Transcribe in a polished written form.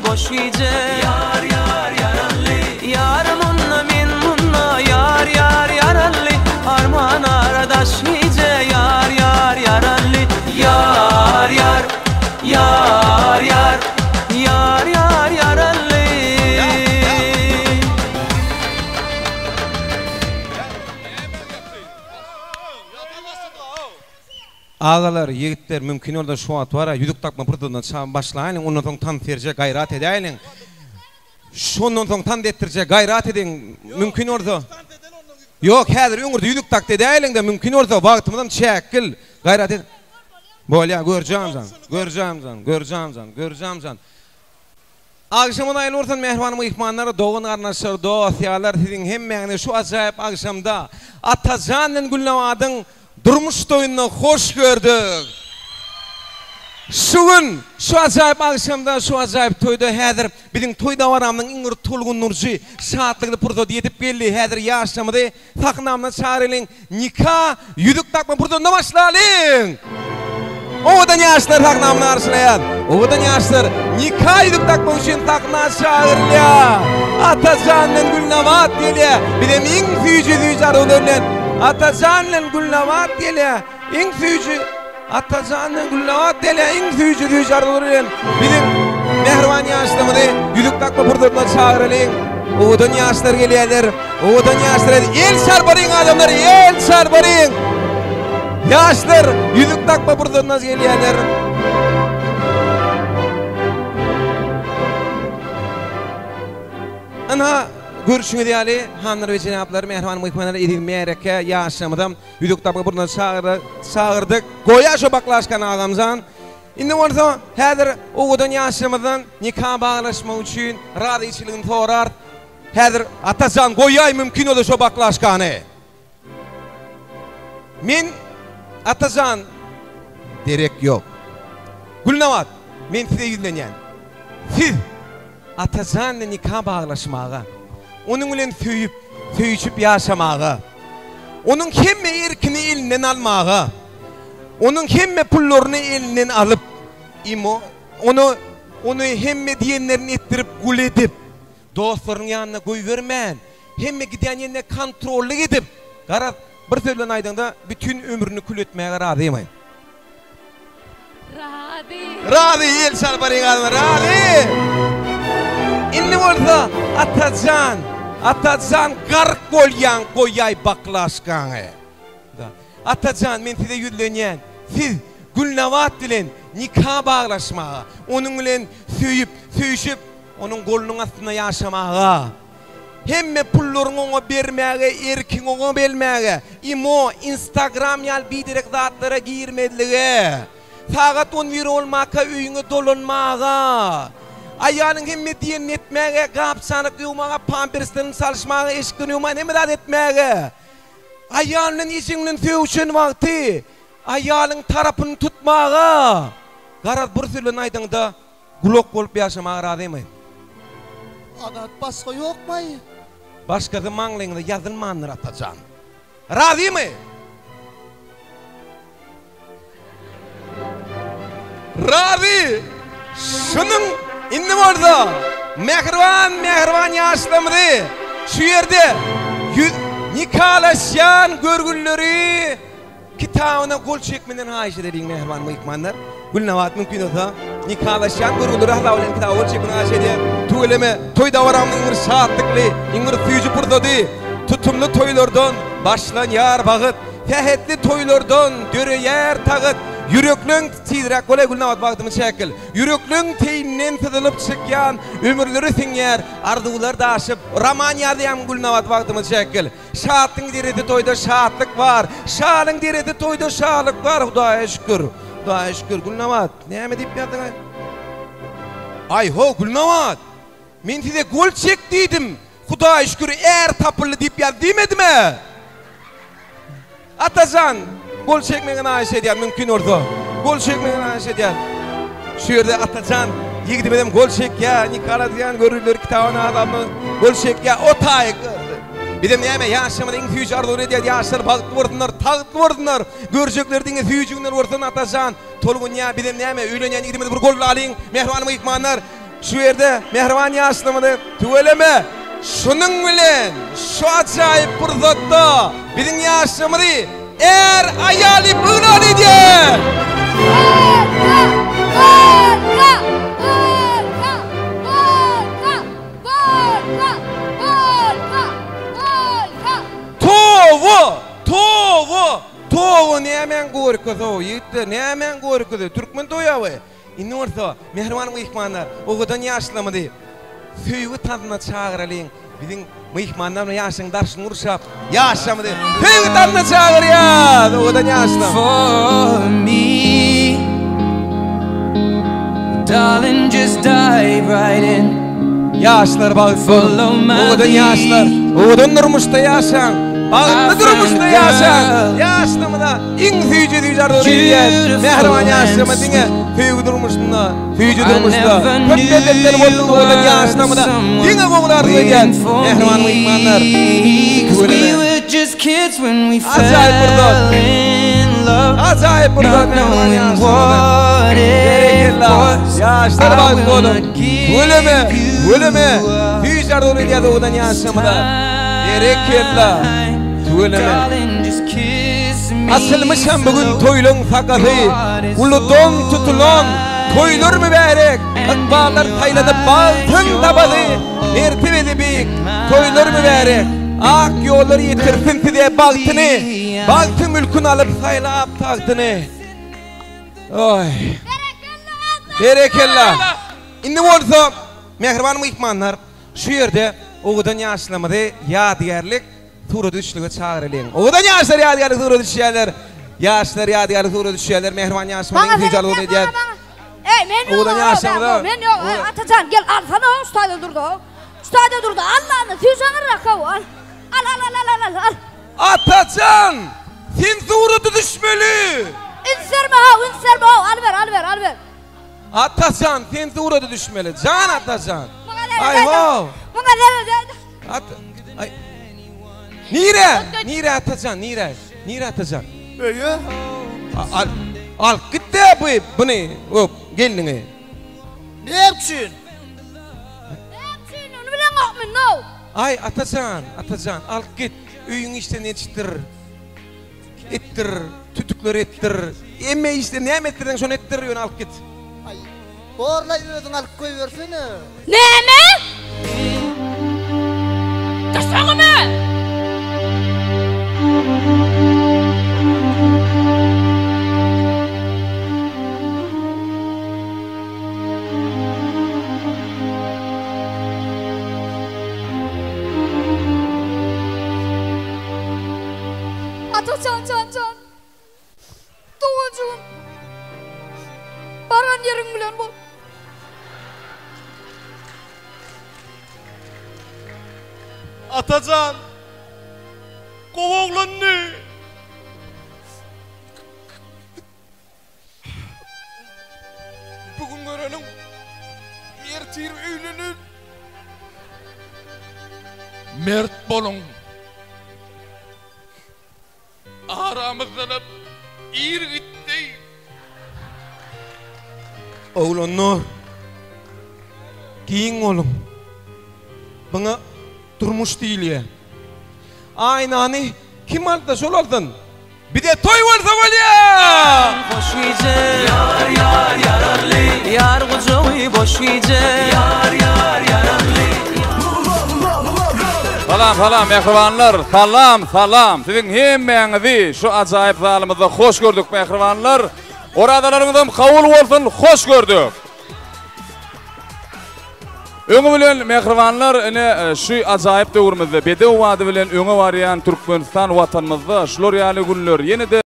boş gije. Ýar ýar ýarally. Ýar munda men munda ýar ýar ýarally. Arman ara daş gije ýar ýar ýarally. Ýar ýar ýar ýar ýar ýar ýarally. Agalar, ýigitler, mümkin bolsa şu wagt bar-a, ýüzük dakma pursadyndan çabyp başlaýlyň, ondan soň tans berjek gaýrat edäýliň. Şondan soň tans etdirjek gaýrat ediň, mümkin bolsa. Ýok, häzir öňürti ýüzük dakdy edäýliň-de, mümkin bolsa, wagtymyzam çäkgil. Gaýrat et. Bolýa, Görjamjan, Görjamjan, Görjamjan, Görjamjan. Agşamyňyz haýyrly bolsun mähriban myhmanlar, dogan-garyndaşlar, dost-ýarlar siziň hemmäňizi şu ajaýyp agşamda Atajan bilen Gülnabadyň durmuş toýunda hoş gördük. Şu gün, şu ajaýyp agşamda, şu ajaýyp toýda häzir biziň toý dabaramyzyň iň bir tolgundyryjy, şatlykly pursady ýetip geldi. Häzir ýaşlarymyzy Sahnamyza çagyralyň, nika, ýüzük dakma pursadynda başlalyň! Owadan ýaşlar sahnamyzy garşylaýar. Owadan ýaşlar nika ýüzük dakmak üçin sahna çagyrylýar. Atajan bilen Gülnabat gelýär. Bizem iň süýji-süýji arzuwlar bilen Atajan bilen Gülnabat gelýär. Iň süýji Atajan bilen Gülnabat gelýär. Iň süýji süýji arzuwlar bilen biziň mähriban ýaşlarymyzy ýüzük dakma pursadyna çagyralyň. Owadan ýaşlar gelýärler. Owadan ýaşlar el çarpalyň adamlar, el çarpalyň. Ýaşlar ýüzük dakma pursadyna gelýärler. Ynha, görşüňiz ýaly, hanlar we jenaplar, mähriban myhmanlar, eziz märeke ýaşlarymyzam Ýüzük tapyp burnuna çagyrdyk. Goýa şo baklaşkany agamjan. Indi bolsa häzir owadan ýaşlarymyzdan nika baglaşmak üçin razyçylygyny sorarys. Häzir Atajan goýaý mümkin bolsa şo baklaşkany. Men Atajan derek ýok. Gülnabat men size ýüzlenýän. Siz Atajan bilen nika baglaşmaga, onuň bilen söýüp, söýüşip ýaşamaga, onuň hemme erkini elinden almaga, onuň hemme pullaryny elinden alyp, imo, ony, ony hemme diýenlerini etdirip, gul edip, dostlarynyň ýanyna goýbermän, hemme gidýän ýerine kontrollyk edip, garaz, bir söz bilen aýdaňda, bütin ömrüni kül etmäge razymy? Razy. Razy el çalmalyň adamlar razy. Indi bolsa Atajan, Atajan gark bolýaň goýaý baklaşkaňy. Atajan men size ýüzlenýän. Siz Gülnabat bilen nika baglaşmaga, onuň bilen söýüp, söýüşip, onuň golunyň astynda ýaşamaga. Hemme pullaryňy oňa bermäge, erkiňi oňa belmäge, imo, instagram ýaly biderek zatlara girmezlige, sagat on bir bolmaka öýüňe dolanmaga, aýalyň hemme diýenini etmäge, gap-çanak ýuwmaga, pamperslerini çalyşmaga, eşiklerini ýuwmaga, hemme zat etmäge. Aýal bilen ejeň bilen sögüşen wagty aýalyň tarapyny tutmaga. Garaz bir söz bilen aýdaňda Gulak bolup ýaşamaga razymy? Azat başga ýokmaý? Başgasy maňlaýyňyza ýazylmandyr Atajan. Razymy? Razy! Şunuň indi bolsa mähriban mähriban ýaşlarymyzy şu ýerde ýüz nikalaşýan görgülileri Kitabyna gol çekmeden haýyş edeliň mähriban myhmanlar. Gülnabat mümkin bolsa nikalaşýan görgüleri hasap bilen kitaba gol çekmeni haýyş edýän. Tüweleme toý dabaramyzyň iň bir şatlykly, iň bir süýji pursady tutumly toýlardan başlanýar bagyt. Sähetli toýlardan döreýär tagyt. Ýürekleň tizräk bolaý Gülnabat wagtymy çäkil. Ýürekleň teýinden syzylyp çykýan ömürleri siňýär arzuwlar daşyp. Roman ýazýaň Gülnabat wagtymy çäkil. Şatlyň deresi toýda şatlyk bar. Şalyň deresi toýda şalyk bar. Hudaýa şükür. Hudaýa şükür. Gülnabat, näme diýip ýazdyň-aý? Aý ho, Gülnabat. Men size gol çek diýdim. Hudaýa şükür, är tapyldy diýip ýaz diýmedim-ä. Atajan, gol çekmegiňi haýyş edýän, mümkin bolsa. Gol çekmegiňi haýyş edýän. Şu ýerde Atajan ýigidimizem gol çekýär, nikaladýan görüjileri kitabyna adamlar gol çekýär. O taýy Bizem näme ýaşlarymyza iň süýji arzuwlary edýäris. Ýaşlar bagtly bolsunlar, tagtly bolsunlar. Görjekleri diňe süýji günler bolsun Atajan. Tolgunýar. Bizem näme öýlenýän ýigidimizi bir gollalyň. Mähriban myhmanlar. Şu ýerde mähriban ýaşlarymyzy tüweleme şunuň bilen şu ajaýyp pursatda biziň ýaşlarymyzy är aýal diýip yglan edýär. Gorka! Gorka! Gorka! Gorka! Gorka! Gorka! Gorka! Toba! Toba! Toba nämäň gorkasy-ow ýigitler nämäň gorkasy türkmen toýawy. Indi bolsa, mähriban myhmanlar, owadan ýaşlarymyzy söýgi tansyna çagyralyň. Biziň myhmanlar bilen ýaşlaryň daşyny gurşap, ýaşlarymyzy söýgi tansyna çagyrýas! Owadan ýaşlar! For me Darling just dive right in Ýaşlar bagtly boluň! Owadan ýaşlar, owadan durmuşda ýaşaň! Bagtly durmuşda ýaşaň! Ýaşlarymyza Iň süýji süýji arzuwlar edýän mähriban ýaşlarymyz diňe söýgi durmuşynda, süýji durmuşda köp lezzetler bolsun owadan ýaşlarymyza diňe gowy arzuw edýän mähriban myhmanlar. Tüweleme. Ajaýyp pursat. Ajaýyp pursat mähriban ýaşlarymyza. Berekella. Ýaşlar bagtly boluň. Tüweleme. Tüweleme. Süýji arzuwlar edýäs owadan ýaşlarymyza. Berekella. Tüweleme. Açylmyşam bu gün toýlaň sakasy, Uludan tutulan toýlar mübärek, Ykballar saýlanyp bagtyň tabasy, Mertebesi beýik toýlar mübärek. Ak ýollar ýetirsin size bagtyny, Bagty mülkün alyp saýlap tagtyny. Oý. Berekella. Indi bolsa mähriban myhmanlar şu ýerde owadan ýaşlarymyzy ýadygärlik Surata düşlige çagyralyň. Owadan ýaşlar ýadygärlik surata düşýärler. Ýaşlar ýadygärlik surata düşýärler. Mähriban ýaşlarymyz iň süýji arzuwyny edýär. Eý, men ýok. Owadan ýaşlarymyza. Men ýok. Atajan gel alsana şu taýda durdy. Şu taýda durdy. Al lan, süýji aňyrrak haw. Al. Al al al al al al. Atajan, sen surata düşmeli. Üns berme haw, üns berme haw. Alyber, alyber, alyber. Atajan, sen surata düşmeli. Jan Atajan. Aý how. Muňa zerur. At Ay. Nire? Nire Atajan? Nire? Nire Atajan? Öýe. Al al git de bu bunu hop gelniňi. Ne üçin? Ne üçin? Onu bilen gokmy? No. Ay Atajan, Atajan al git. Öýüň işden etişdir. Etdir, tütükler etdir. Emme işde näme etdirseň şony etdir, ýöne alyp git. Aý, borlaý özüň alyp goýbersene. Näme? Düş öňüme! Atajan jan jan. Doganjygym. Baran ýeriň bilen bol. Atajan. Gowy oglandy. Bu gün göreniň ertir öýlener. Mert boluň. Aramyzdanam ir gitdi. Oglanlar, giň boluň. Buňa durmuş diýilýär. Aýnany kim alsa şol alsyn. Bize toý bolsa bolýa! Hoş gije Ýar ýar ýararly Ýar gujagy boş gije Ýar ýar ýararly Salam salam mähribanlar salam salam siziň hemmäňizi şu ajaýyp zalymyzda hoş gördük mähribanlar orazalaryňyzam kabul bolsun hoş gördük. Öňi bilen mähribanlar ine şu ajaýyp döwrümizde bedew bady bilen öňe barýan Türkmenistan watanymyzda şular ýaly günler ýene-de.